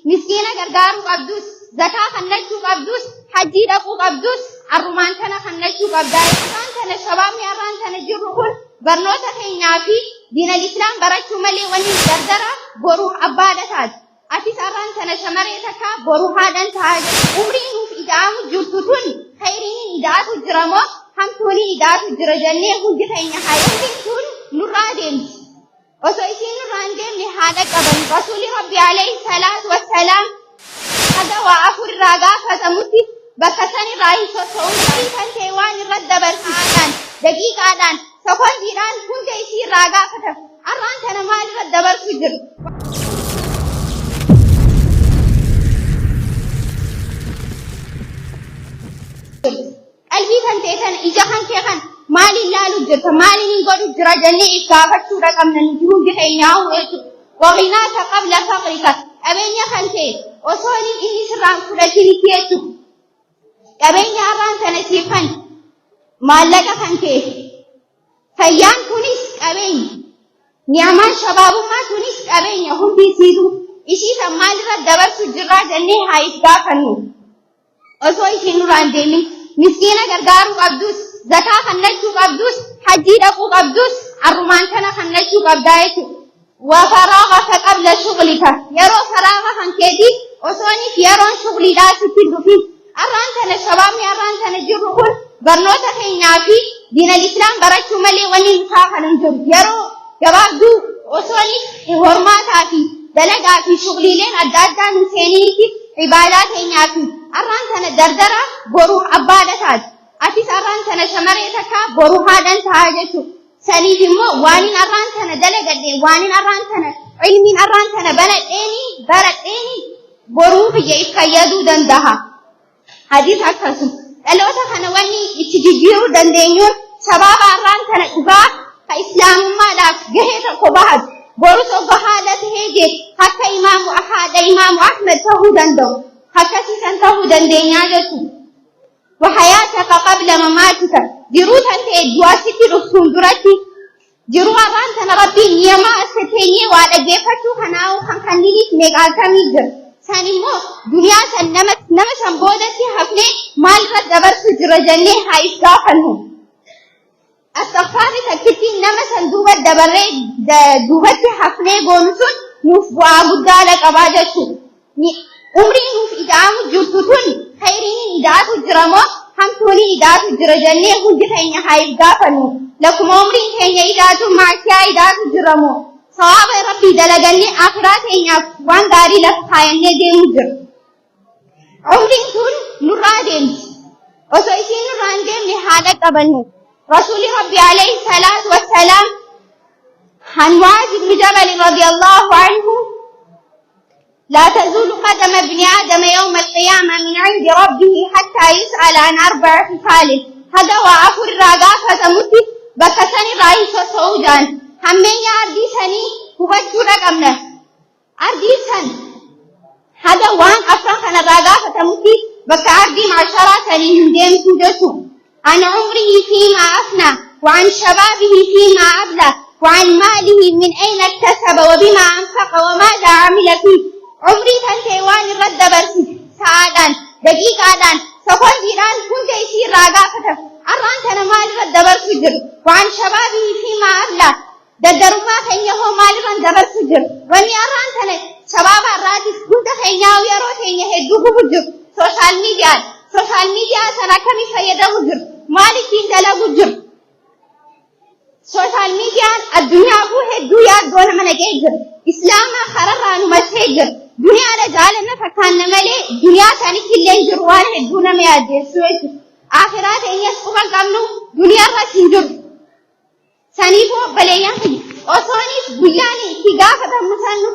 Miskiina gargaaruu qabdus, zakaa kannachuu qabdus, hajjii dhaquu qabdus, arrumaan tana kannachuu qabda. Arraan tana shabaabni arraan tana jirru kun barnoota keenyaa fi diinal islaam barachuu malee wanni dardara boru abbaadha taati. Atis arraan tana shamaree takka boru haadhan ta'a jechuudha. Umriin nuuf ida'amu jirtu tun khayriin ida'atu jira moo hamtuun ida'atu jira jennee hundi keenya haa umriin tun nurraa deemti. Osoo isiin nurraa hin deemne haadha qaban. Rasuulli Rabbi alayhi salaatu wassalaam haga waa afur irraa gaafatamutti bakka san irraa hin socho'u. Umrii kan ta'e waan irra dabarsaadhaan, daqiiqaadhaan, sekondiidhaan hunda isii irraa gaafatama. Arraan tana maal irra dabarsu jiru? Qalbii kan ta'e kana ija kan kee kan maaliin laalu jirta maaliin hin godhu jira jennee if gaafachuudha qabna nuti hundi keenyaa jechuudha. Waqinaaka qabla faqrika qabeenya kan ta'e osoo inni sirraan fudhatinitti jechuudha. Qabeenya har'aan kana siif kan maallaqa kan ta'e fayyaan kunis qabeenya. Ni'amaan shabaabummaa tunis qabeenya hundi isiitu ishii san maalirra dabarsu jirraa jennee haa if gaafannu. Osoo isiin nurraa hin deemin miskiina gargaaruu qabdus, zakaa kannachuu qabdus, hajjii dhaquu qabdus, arrumaan tana kannachuu qabdaa jechuudha. Wa faraagaka qabla shuglika yeroo faraaga kan keetii osooniif yeroon shugliidhaa sitti hin dhufin. Arraan tana shabaabni arraan tana jirru kun barnoota keenyaa fi diinal islaam barachuu malee wanni nu kan hin jiru. Yeroo gabaabduu osooniif hormaataa fi dalagaa fi shugliileen adda addaa nu seeniinitti ibaadaa teenyaa fi arraan tana dardara boru abbaadha taati. Atis arraan tana shamaree takka boru haadhan ta'a jechuudha. Saniif immoo waanin arraan tana dalagadhe, waanin arraan tana ilmiin arraan tana banadheeni baradheeni boruu kiyya if fayyaduu dandaha. Hadiis akkasuma. Dhaloota kana wanni itti jijjiiruu dandeenyuun shabaaba arraan tana dhugaa ka islaamummaadhaaf gahee tokko bahatu. Borus ogga haadha tahee jee akka imaamu haadha imaamu Ahmed tahuu danda'u. Akkasiisan tahuu dandeenyaa jechuudha. Wahayaataka qabla mamaatika jiruu tan ta'e du'a sitti dhuftuun duratti jiruu arraan tana rabbiin niyamaa as teenyee waa dhaggeeffachuu kanaa'uu kan kanniniif meeqaatamii jira. San immoo duniyaa san nama nama san boodatti hafnee maalirra dabarsu jira jennee haa if gaafannu. Astaghfaarri takkittiin nama san duuba dabarree duubatti hafnee goonu sun nuuf bu'aa guddaadha qabaa jechuudha. Umriin nuuf ida'amu jirtu tun khayriin ida'atu jira moo hamtuun ida'atu jira jennee hundi keenya haa if gaafannu. Lakkuma umriin keenya ida'atu maasiyaa ida'atu jira moo sawaaba rabbii dalagannee akhiraa teenyaaf waan gaarii lafa kaayannee deemu jira. Umriin tun nurraa deemti. Osoo isiin nurraa hin deemne haadha qabannu. Rasuulli Rabbi alayhi salaatu wassalaam عن معاذ بن جبل رضي الله عنه لا تزول قدم ابن آدم يوم القيامة من عند ربه حتى يسأل عن أربع خصال هذا وأفر راقافة متي بكسني رئيس سعودان همين يا أرضي سني هبتشو رقمنا Ardiin san haga waan afran kanarraa gaafatamutti bakka ardii maasharaa sanii hin deemtu jechuudha. An umrihi fiimaa afna وعن شبابه فيما أبلى وعن ماله من أين اكتسب وبما أنفق وماذا عمل فيه عمري kan ta'e waan irra dabarsi sa'aadhaan daqiiqaadhaan sekondiidhaan hunda isii irraa gaafatama. Arraan kana maal irra dabarsu jiru? وعن شبابه فيما أبلى Dardarummaa keenya hoo maalirraan dabarsu jiru? Wanni har'aan tana shabaaba har'aatis hunda keenyaa yeroo teenya hedduu gubu jiru. Sooshaal miidiyaan. Sooshaal miidiyaa sana akkamii fayyadamu jiru? Maal ittiin dalagu jiru? Sooshaal miidiyaan addunyaafuu hedduu yaaddoo nama naqee jira. Islaama kararraa nu marsee jira. Duniyaadha jaalanna fakkaanna malee duniyaa sanitti illee jiru waan hedduu nama yaaddeessu jechuudha. Akhiraa teenyas quba hin qabnu duniyaarras hin jiru. Saniifuu obboleeyyan kiyya osooniif guyyaan itti gaafatamu san nu